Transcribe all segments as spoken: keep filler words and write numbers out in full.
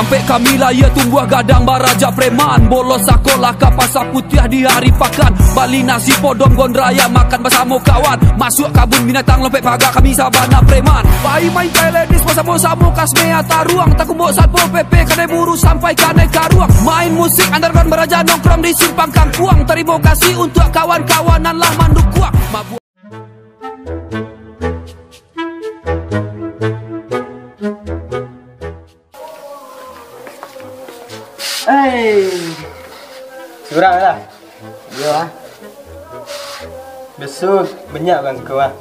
Pek kami lahia tumbuah gadang baraja preman. Bolos sakolah ka Pasar Putiah di hari pakan. Bali nasi podom gondraya makan basamo kawan. Masuak kabun binatang lompek paga kami sabana preman. Pai main tenis basamo-samo kasmea taruang. Takumbok satpol P P kanai muru sampai kanai karuang. Main musik underground baraja nongkrong di simpang kangkuang. Tarimo kasih untuak kawan-kawan nan lah mandukuang. Mabuak Hei. Surang lah. Iyo ah. Biaso banyak urang siko ah.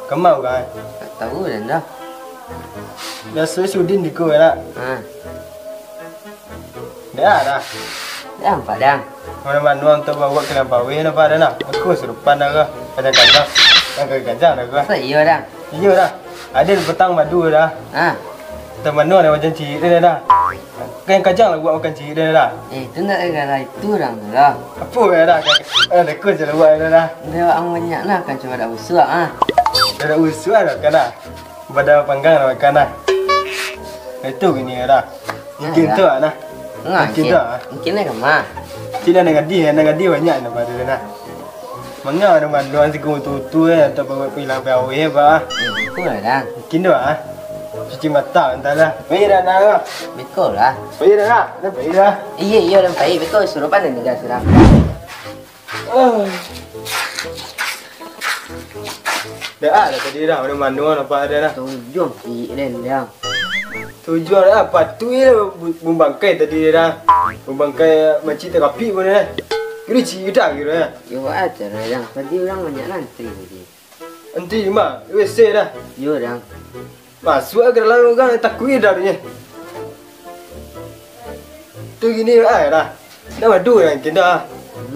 Kama urang ah. Tak tahu dah dah. Biaso Sudin siko lah. Ha. Dah dah. Dah nampak dah. Mano-mano tu bawa ke lampau weh nampak dah nah. Aku surupan dah kah. Kajang-kajang. Kajang-kajang dah kah. Apa iyo dah? Iyo dah. Ada petang madu dah. Ha. Teman nu ada macam cirik dah dah. Kan kajang lah buat makan cirik dah dah. Eh, tu nak gara itu orang tu lah. Apa dah dah? Ada kau je lah buat dah dah. Dia orang banyak lah kan cuma dak usuak ah. Dah usuak dah kan dah. Pada panggang dah makan dah. Itu gini dah. Mungkin tu lah nah. Mungkin tu lah. Mungkin lah kemah. Cina nak gadih, nak gadih banyak dah pada dah nah. Manga ado manduang siku tu-tu eh, atau bawa pilang pawai eh, bah. Eh, beko lah, Dang. Mungkin tu ah. Cuci mata entah lah. Baik dah, dah. Beko lah. Baik dah, dah. Dah baik dah. Iya, iya, dah baik. Beko suruh pandai ni dah sudah. Ah. Dah ah, dah tadi dah. Mana manduang nampak ada dah. Tujung, Cik, dan dah. Tujuan lah, patuik lah bu-, bumbangkai tadi dah. Bumbangkai macik takapi pun dah. Kira cik dah kira dah. Yo, aja lah, Dang. Tadi orang banyak antri tadi. Antri di ma? W C dah. Yo, Dang. Masuk ke dalam orang takuik dah tu nya. Tu gini lah dah. Dah madu yang kena.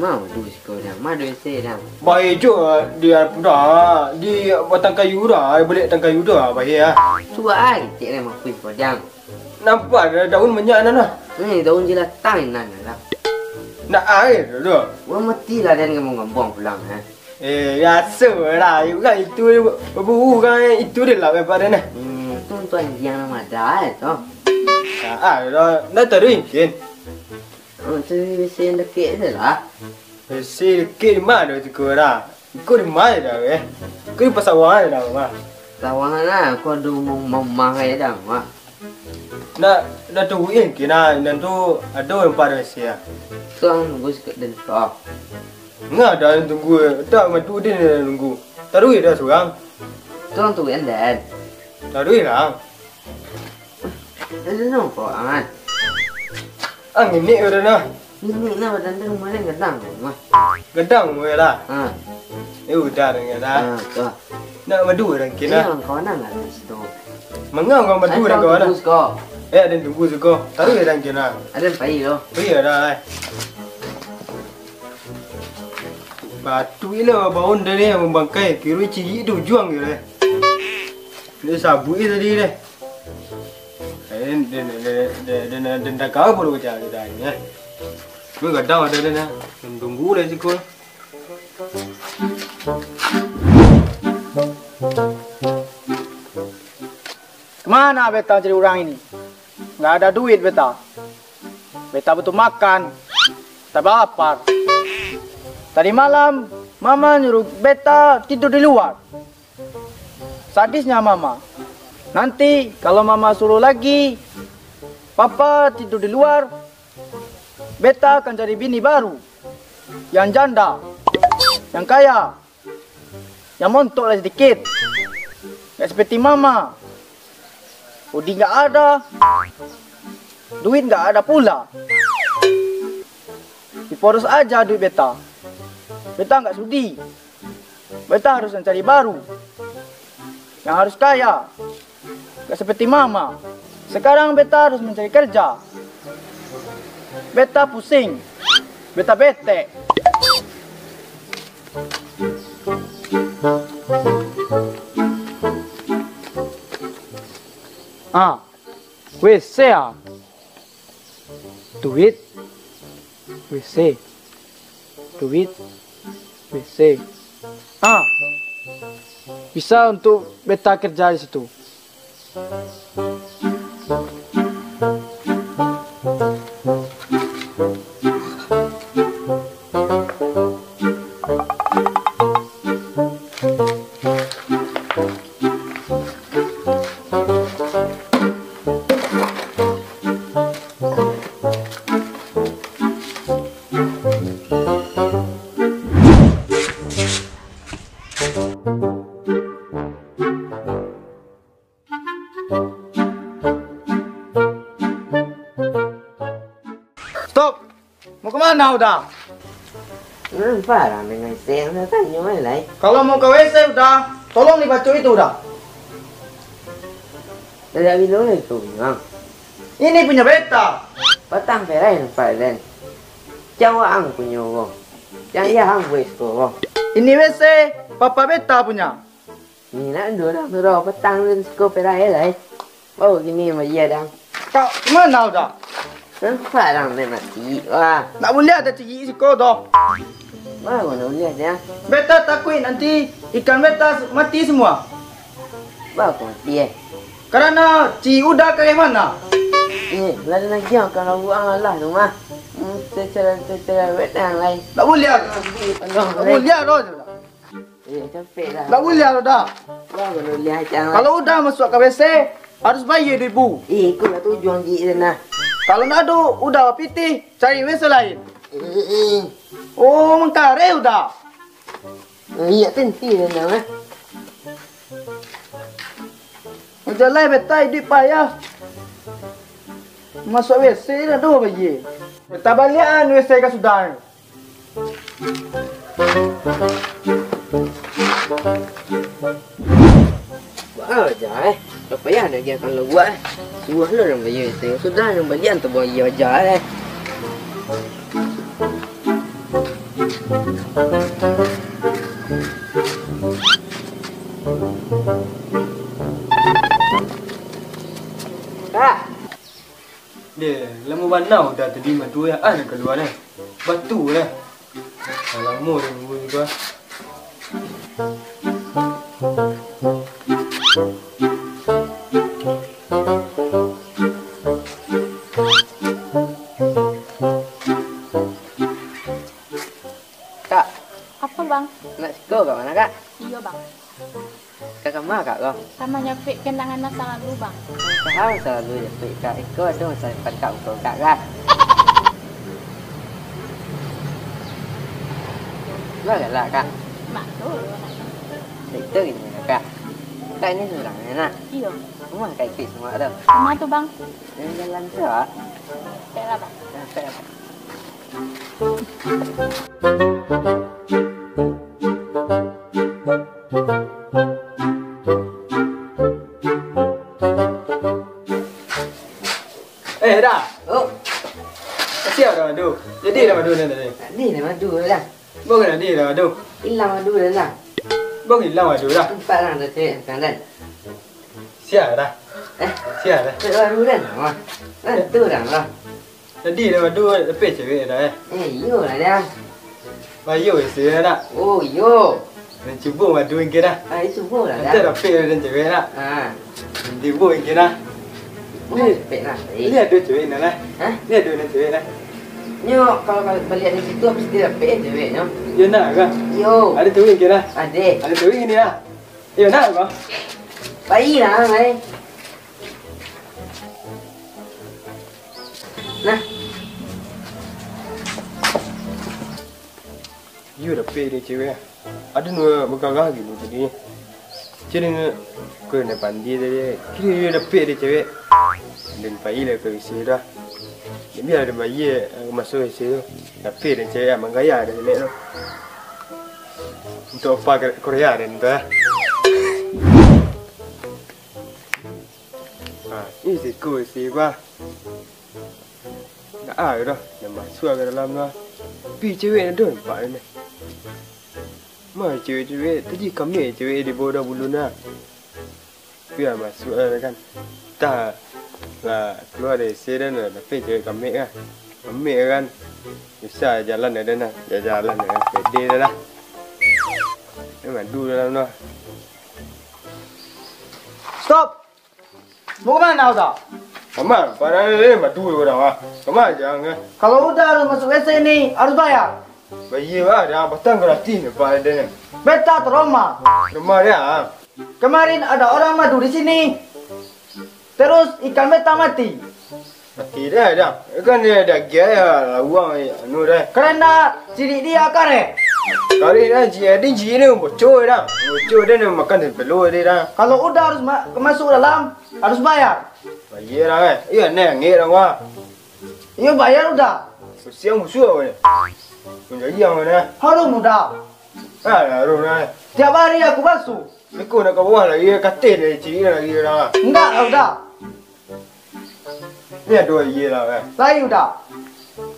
Ma madu siko dah. Ma duit se dah. Baik jo di dah. Di batang kayu dah. Balik batang kayu dah. Baik ah. Cuba ai cek dah mampus kau jang. Nampak dah daun banyak nan lah. Ni daun jelatang nan lah. Nak air tu. Wah mati lah dan ngomong-ngomong pulang eh. Eh, biaso lah. Kan itu berburu kan itu dia lah lepas dia nah. Hmm, tu tuan yang nama dah tu. Ah, dah, dah taruh mungkin. Oh, tu W C yang dekat je lah. W C dekat di mana tu kau dah? Kau di mana dah eh? Kau di pasawahan dah mah. Sawahan lah, aku ada umum mamah aja dah mah. Nak, nak tunggu in kina, nan tu ada orang pada W C ah. Tuang nunggu sikit dan tu. Ngah dah tunggu, dah madu dia nak tunggu. Taruih dah surang. Tuang tu kan dan. Taruih lah. Ada no kau angan. Ang ini udah nah. Ini nah badan dia kemarin gedang mah. Gedang mah lah. Ha. Eh udah dengan dah. Ha, tu. Nak madu orang kena. Ini orang kawan lah di situ. Mengau kau madu orang kawan lah. Tunggu siko. Eh ada tunggu siko. Taruih orang kena. Ada pai lo. Iya dah. Batu ilo baun dah ni membangkai. Kira ciri tu juang kira. Dia sabui tadi deh. Eh, dia, dia, dia, dia, dia, dia, dia, dia kau baru kerja kita ni eh. Gue kadang ada dia nah. Tunggu lah sikul. Kemana beta cari orang ini? Nggak ada duit beta. Beta butuh makan. Beta lapar. Tadi malam, mama nyuruh beta tidur di luar. Sadisnya mama. Nanti kalau mama suruh lagi, papa tidur di luar, beta akan cari bini baru. Yang janda. Yang kaya. Yang montok lah sedikit. Gak seperti mama. Udi nggak ada. Duit nggak ada pula. Diporos aja duit beta. Beta nggak sudi. Beta harus mencari baru. Yang harus kaya. Nggak seperti mama. Sekarang beta harus mencari kerja. Beta pusing. Beta betek. Ah, W C ah. Duit, W C. Duit, W C. Ah, bisa untuk beta kerja di situ. Stop! Mau ka ma Uda? Nan parang dengan se, nan tanyo lai. Kalau mau ka W C Uda, tolong dibaco itu Uda. Dari bilo lai tu, Bang? Ini punya beta. Patang perai nampak den. Cawak ang punyo ko. Yang iya ang buek siko ko. Ini W C, papa beta punya. Ni nak ando dah surau patang den siko perai lai. Baru kini bayia dang. Kau mana Uda? Nampak dang den mati. Wah. Nak buliah dah cik siko doh. Wah, mana buliah dia? Beta takuik nanti ikan beta mati semua. Baa kok mati, eh? Karano Ci Uda kareh bana. Eh, lah den agiah kan labuak ang alah tu mah. Hmm, tercerai, tercerai, wet ang lai. Ndak buliah. Aduh, Ndak lai. buliah doh. Eh, capek lah. Ndak buliah doh dah. Wah, kalau liah cang lah. Kalau Uda masuak ka W C, harus bayia duit bu. Eh, iko lah tujuan gik den nah. Kalau ndak ado Uda bapitih, cari W C lain. Eh, eh, eh. Oh, mangkareh Uda. Liak tenti den nah, eh. Jalai beta iduik payah. Masuak W C dah doh bayi. Beta baliakan W C ka sudah. Baa aja, eh. Lah payah nak agiah kan labuak, eh. Suruah lo nan bayia, tengok sudah nan balian tabuang aia aja, eh. Kak. Deh, lamo bana Uda tadi madu, eh. Ah, nak kalua, eh. Batu, eh. Dah lamo dah nunggu juo. Kak. Apo, Bang? Nak siko ka ma, Kak? Iyo, Bang. Ka kama, Kak, ko? Ka ma Japik, kandangan masa lalu, Bang. Ka masa lalu Japik, Kak. Iko ado masa depan Kak, untuak Kak, Kak. Lah galak, Kak. Mak tu. Itu gini, Kak. Kak, ini surang, nak? Iyo. Rumah Kak Ipik semua tu. Rumah tu, Bang. Yang jalan tu, Kak? Pek lah, Bang. Nah, pek lah, Kak. Eh, Da. Oh. Sia Da madu. Jadi Da madu ni tadi. Tadi Da madu lah. Bang tadi Da madu. Ilang madu dah lah. Bang ilang madu Da. Nampak lah dah cewek sekarang kan. Sia Da. Eh? Sia Da. Cewek baru dah lah. Ah, tu dah lah. Jadi Da madu dapek cewek Da, eh? Eh, iyo lah dah. Bayo isi Da. Oh, iyo. Nan cubo madu ingke Da. Ah, cubo lah Da. Nanti dapek Da cewek Da. Ah. Cubo ingke Da. Ni, dapek lah. Ni ado cewek Da lah. Hah? Ni ado nan cewek Da. Nyo, kalau, kalau baliak dari situ, mesti dapek ceweknyo. Iyo nak kah? Iyo. Ado cewek ingke Da. Ado. Ado cewek ini Da. Iyo nak kah? Baiklah, baik. Nah. Iyo dapek dek cewek ah. Ado nan bagarah gitu tadi. Cewek dengar, ko nan pandi tadi. Kiro iyo dapek dek cewek. Den pai lah ka bisi dah. Biar den bayia, eh, masuak bisi tu. Dapek dek cewek ah, manggaya dek cewek tu. Untuak apa Korea den tu ah. Ha, ih, siko, siko ah. Ndak ado doh, nan masuak ka dalam tu ah. Pi cewek ndak ado nampak nyo. Ma cewek-cewek, tadi kamek cewek di bawah daun bulun ah. Pi ah, masuak lah kan. Tah, lah, kalua dari se dan lah, tapi cewek kamek ah. Kamek kan. Bisa jalan dah, dah nah. Jalan-jalan dah, pede dah lah. Ni madu dalam tu ah. Stop! Mau ka ma Uda? Kama, padahal ni madu urang ah. Kama jan ah. Kalau Uda harus masuk W C ni, harus bayar. Bayia ah, dah patang gratis ni, Pak, ado ni. Beta trauma. Rumah dia ah. Kemarin ada orang madu di sini. Terus ikan beta mati. Mati dah, dah. Kan dia ado agiah ya, lawang, anu dah. Karena sidik dia kareh. Kari dah, ji, adi ji ni boco dah. Boco dah ni makan di pelu tadi dah. Kalau udah harus ma-, masuk dalam, harus bayar. Bayar dah, eh. Iyo, ni angek dah, wah. Iyo, bayar udah. Siang busuk apa ni? Menjadi yang mana? Harum udah. Ah, harum dah. Tiap hari aku basuh. Iko nak ka bawah lah, iyo kateh dari cik lah, iyo lah. Enggak lah, udah. Ni ado iyo lah, kan? Lai udah.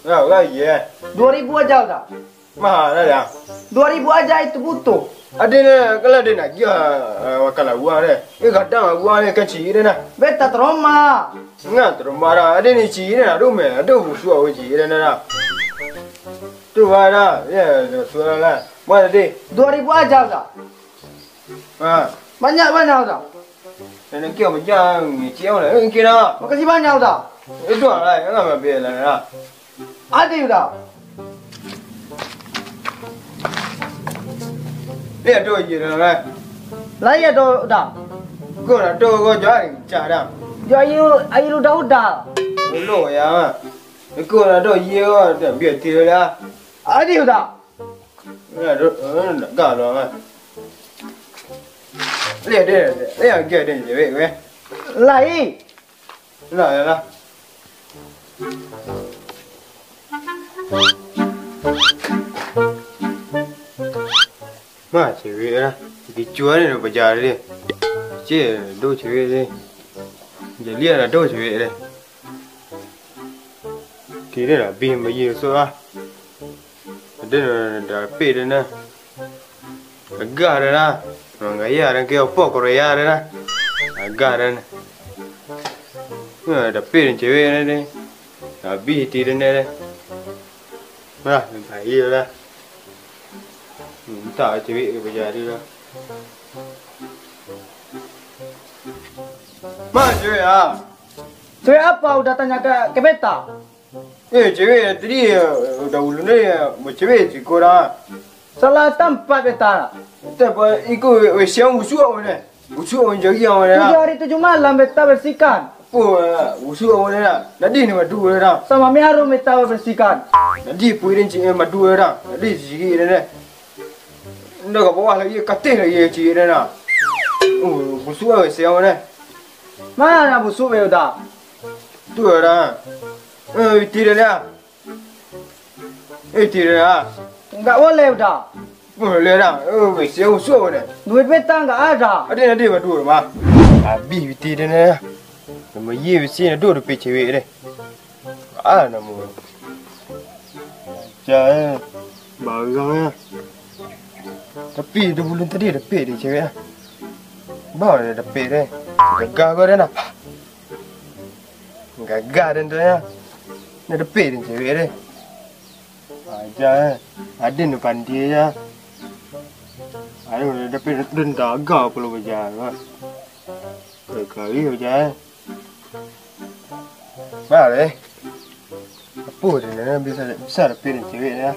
Lah, lah, iyo. Dua ribu aja udah. Mahal lah, dah. Dua ribu aja itu butuh. Ado ni, kalau ado nak agiah, ah, makan lah buah ni. Eh, gadang lah buah ni, kan cik ni nah. Beta trauma. Enggak trauma dah. Ado ni cik ni nah, ado meh, ado busuk awak cik ni nah. Tu bah dah. Ya, sudah lah. Mana tadi? Dua ribu aja udah. Ha. Banyak-banyak udah. Nak kira macam ngicik awak lah. Eh, kira. Makasih banyak udah. Itu lah, jangan ambil lah. Adi udah. Ni ado je dah, kan? Lai ado udah. Kau nak tu, kau jual cak dah. Jual air, air udah-udah. Dulu ya. Kau nak tu, iya, dah biar tiada dah. Adi udah. Ni ado, eh, nak galau, kan? Lihat dia, lihat dia, cewek, weh. Lai. Lah, ya lah. Mah, cewek lah. Kicuan ni dah pajar dia. Cik, ado cewek ni. Jadi lah ado cewek dia. Kira lah habis bayar esok lah. Ado nan dapek dah nah. Gagah dah nah. Urang gaya dah kira apo Korea dah nah. Gagah dah nah. Nah, dapek dah cewek dah ni. Habis ti dah ni dah. Nah, baik dah. Minta cewek ke bajari dah. Mana cewek ah? Cewek apa udah tanya ke, ke beta? Eh, cewek tadi, eh, dahulu ni, eh, bacewek siko dah. Salah tampat beta. Tampat iko, eh, siang busuk awak ni. Busuk awak jari awak ni dah. Tujuh hari tujuh malam beta bersihkan. Apo, eh, busuk awak ni dah. Tadi ni madu dah. Sama mi harum beta bersihkan. Tadi puirin cik, eh, madu dah. Tadi sigi dah. Ndak ka bawah lagi, kateh lagi cik dah. Oh, busuk awak siang awak ni. Mana nak busuk be udah? Tu dah. Eh, iti dah. Eh, iti dah. Enggak boleh udah. Boleh dah. Eh, siang usah dah. Duit beta enggak ada. Ado, ado badu mah. Habis piti dah nah. Nama ye bisi ado dapek cewek deh. Ah, nama. Cah, eh. Barang eh. Tapi dah bulan tadi dapek deh cewek ah. Baru dah dapek deh. Gagah kau dah nampak. Gagah den tu nyo. Nak dapek den cewek den. Aja eh. Aden tu pandai aja. Ayo, nak dapek den dagang pulo baja tu. Kali-kali baja eh. Baa eh. Apo den bisa, bisa dapek den cewek den.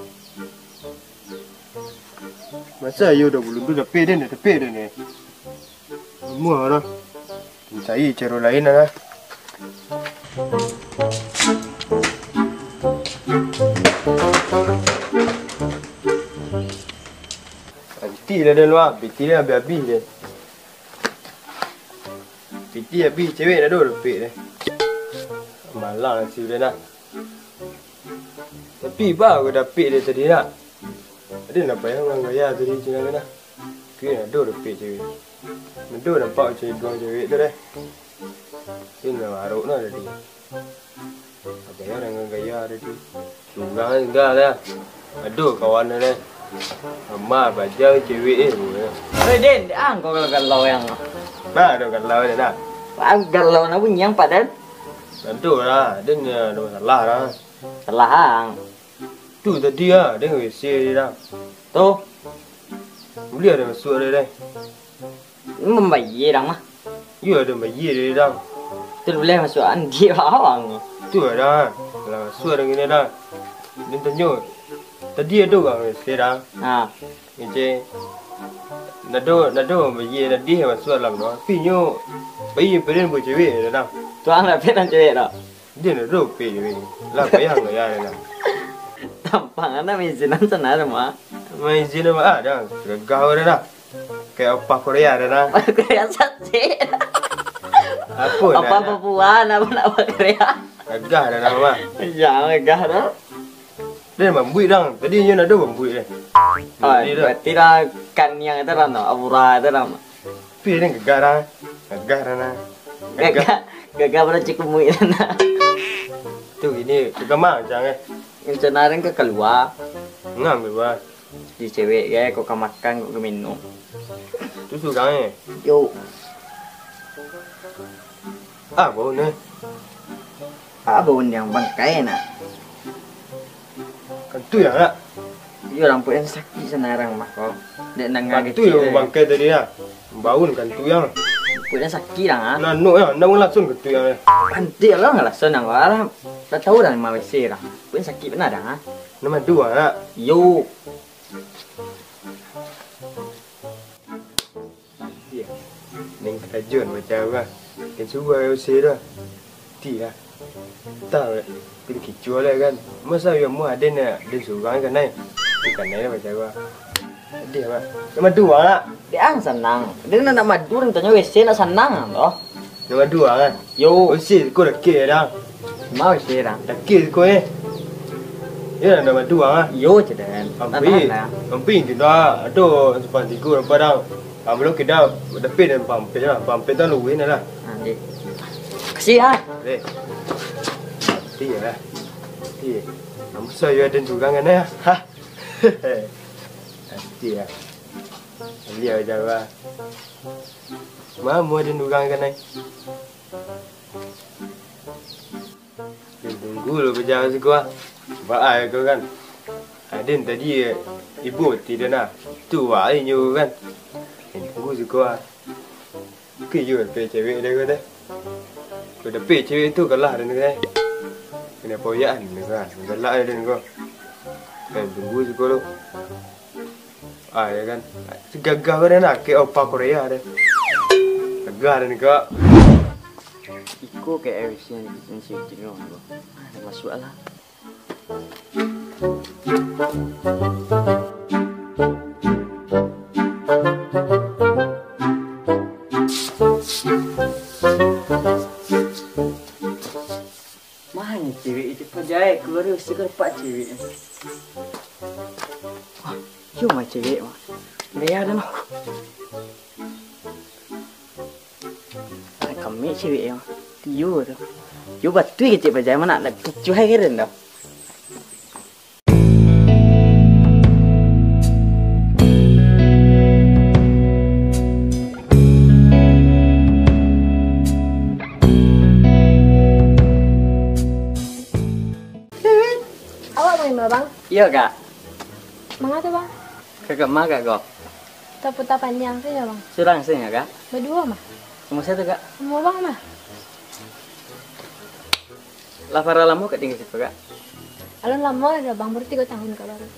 Masa iyo dah bulan tu dapek den, dapek den eh. Amuah dah. Cari caro lain lah. Piti lah dah luar, piti lah habis-habis deh. Piti habis, cewek dah dapek deh. Malang nasib deh nah. Tapi baa kau dapek deh tadi nak. Ado lah payah urang gaya tadi cina tu nah. Kira ado dapek cewek. Ado nampak cewek duo cewek tu deh. Kira lah marok nah tadi. Payah urang gaya tadi. Surang enggak lah. Ado kawan tu deh. Ramah bajang cewek eh. Oi, Den, ah, kau galau-galau yang. Nah, ado galau ni nah. Ah, galau nak bunyi yang padan. Ado lah, Den ado masalah lah. Salah ang. Tu tadi ah, den W C tadi dah. Tu. Buliah den masuak deh, deh. Mambayia dang mah. Iyo, ado mambayia deh, dang. Tu buliah masuak andi awang. Tu dah. Lah masuak dang kini dah. Den tanyo. Tadi ado urang W C dang. Ha. Ngecek. Nado, nado mambayia tadi masuak dalam tu. Tapi nyo pai peden buek cewek dah, dang. Tu ang dapek nan cewek tu. Dia nak dopik ni. Lah, payah lah ya, lah. Tampang anda main sinan sana semua. Maizin apa ah, dah. Gagah orang dah. Kayak opah Korea dah nah. Korea cantik. Apa dah Opah nah? Papua, apa nak Korea? Gagah dah nah mah. Ya, gagah dah. Dia bambuik dah. Tadi nyo nak ada bambuik deh. Oh, Jadi dah. Berarti dah kan yang itu dah, no? Aura itu dah, no? Tapi dia gagah dah. Gagah dah nah. Gagah, gagah pada cik kumuik dah nah. Tu gini, tu gamang macam eh. Rencana orang ke keluar. Ngam keluar. Di cewek ya, kau ka makan, kau ka minum. Tu surang eh. Yo. Ah, bau ni. Ah, bau ni yang bangkai nak. Kan tu yang nak. Yo, orang pun sakit sana orang mah kau. Dek nang Kan tu yang bangkai tadi ya. Bau ni kan tu yang. Pun sakit lah. Nah, no ya, nak langsung ke tu yang. Nanti lah langsung nang lah. Tak tahu dah mawisi lah. Pun sakit benar dah. Nama dua nak. Yo. Iya. Neng katajuan macam apa? Kan suruh orang usir dah. Ti lah. Tak, pilih kicuah lah kan. Masa yang mu ada nak dia surang kan nai? Bukan nai lah macam apa? Dia apa? Nama dua lah. Dia ang senang. Dia nak, nak madu dan tanya W C nak senang loh. Nama dua kan? Yo. Usir kau dah kira dah. Mau sih dah. Dah kira kau eh. Ya nama dua lah. Yo ceden. Ampi. Ampi kita ada sempat tiga orang padang. Kamu lo kita dapik dan pampit lah. Pampit tu luin lah. Nanti. Kasih ah. Deh. Iya lah. Iya. Kamu saya ada juga kan ya? Hah? Nanti ya. Lihat aja lah. Mamu ada urang kan ai? Tunggu lo bajalan siko ah. Baai ko kan. Aden tadi ibu ti dah nah. Tu wae nyo kan. Tunggu siko ah. Ke yo pe cewek dia ko dah. Ko dapek cewek tu kalah dan kan. Kena poyaan ni kan. Galak dan ko. Kan tunggu siko lo. Ah, ya kan? Gagah ko den, kek opa Korea den. Gagah den, kok. Iko kek air bisi nan di kitchen sini, kok. Ah, dah masuk lah. Mano cewek itu, paja e, kalua dari usik ka dapat cewek. Wah, iyo mah cewek mah. Gaya ado mah. Ah, kami cewek mah. Iyo tu. Iyo batua kecek paja e mah nak kicuah ai keren tu. Awak main bola, Bang? Iyo, Kak. Manga tu, Bang? Ka kama, Kak, ko? Taputa pandiang sajo, Bang. Surang sajo, Kak? Baduo mah. Samo sia tu, Kak? Samo Abang mah. Lah bara lamo Kak tingga situ, Kak? Alun lamo lah, Bang, baru tigo tahun, Kak, baru.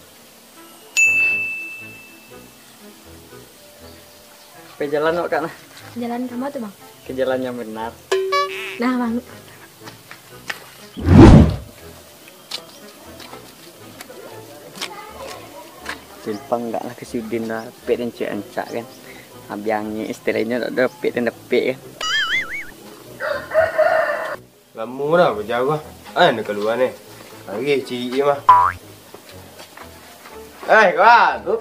Ka jalan awak, Kak, nah. Jalan kama tu, Bang? Ka jalan yang benar. Nah, Bang. Simpang gak lah ka si Udin lah, dapek den cewek rancak kan. Abih angin, istilahnyo dak dapek den dapek kan. Lamo dah bajalan. Ai, nak kalua ni. Lari cirik je mah. Eh, kawan. Hup.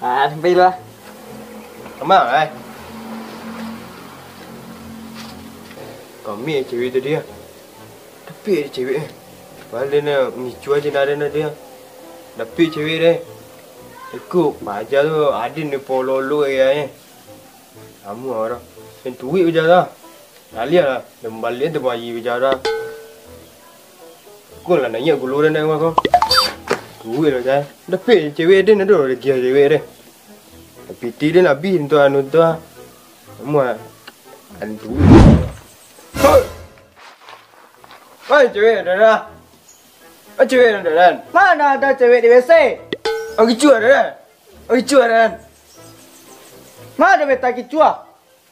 Ah, sampai lah. Kama, eh? Kami cewek tadi ah. Tapi cewek eh. Balik ni ngicu aja nada-nada dia. Dapik cewek deh. Ikut paja tu adin ni pololo ya eh. Kamu orang. Yang tuik paja dah. Alia lah. Dan balik tu bayi paja dah. Kau lah nanya gulu dah nak kau. Tuik lah paja. Dapik cewek dia nak dulu lagi cewek deh. Piti dia nak habis tu anu tu ah. Kamu ah. Anu tuik. Hoi. Hoi cewek dah dah. Hoi cewek dah dah. Mana ada cewek di W C? Lagi cuak dah dah. Lagi cuak dah dah. Mana beta kicuah?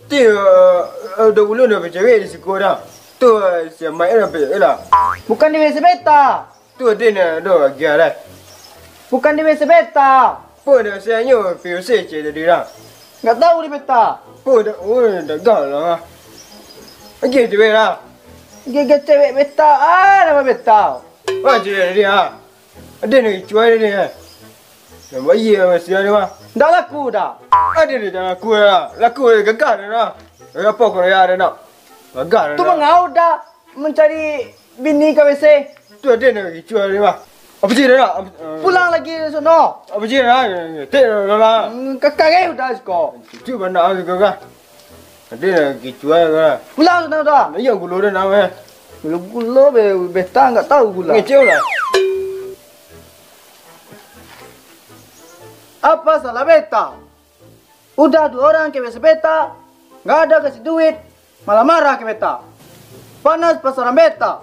Ti, eh, eh, dah ulun dah bacewek di siko dah. Tu, si Mat lah, Pik, lah. Bukan di W C Beta. Tu, dia nak ada agiah lah. Bukan di W C Beta. Pun dah sianyo P U C cek tadi lah. Nggak tahu di Beta. Pun dah, oh, dah gak lah. Agiah cewek lah. Agiah cewek Beta. Ah, nama Beta. Wah, cewek tadi ah. Ada nak cuai dia ni, eh. Yang bayi lah masih ada mah. Ndak laku dah. Ada dia tak laku lah. Laku dia gagah dia lah. Apa kau raya dia nak? Gagah dia. Tu lah. Mangau dah mencari bini ka W C. Tu ada nak cuai dia mah. Apa sih dia nak? Apa, eh, pulang lagi sono. Apa sih dia nak? Tak lah lah. Hmm, kakak eh udah siko. Cucu mana aku gagah. Ada nak cuai lah. Pulang sono dah. Iya gulo dia nak eh. Gulo-gulo be, Beta nggak tahu gula. Ngecil lah. Apa salah Beta? Udah dua orang ke W C Beta, nggak ada kasih duit, malah marah ke Beta. Panas pasaran Beta.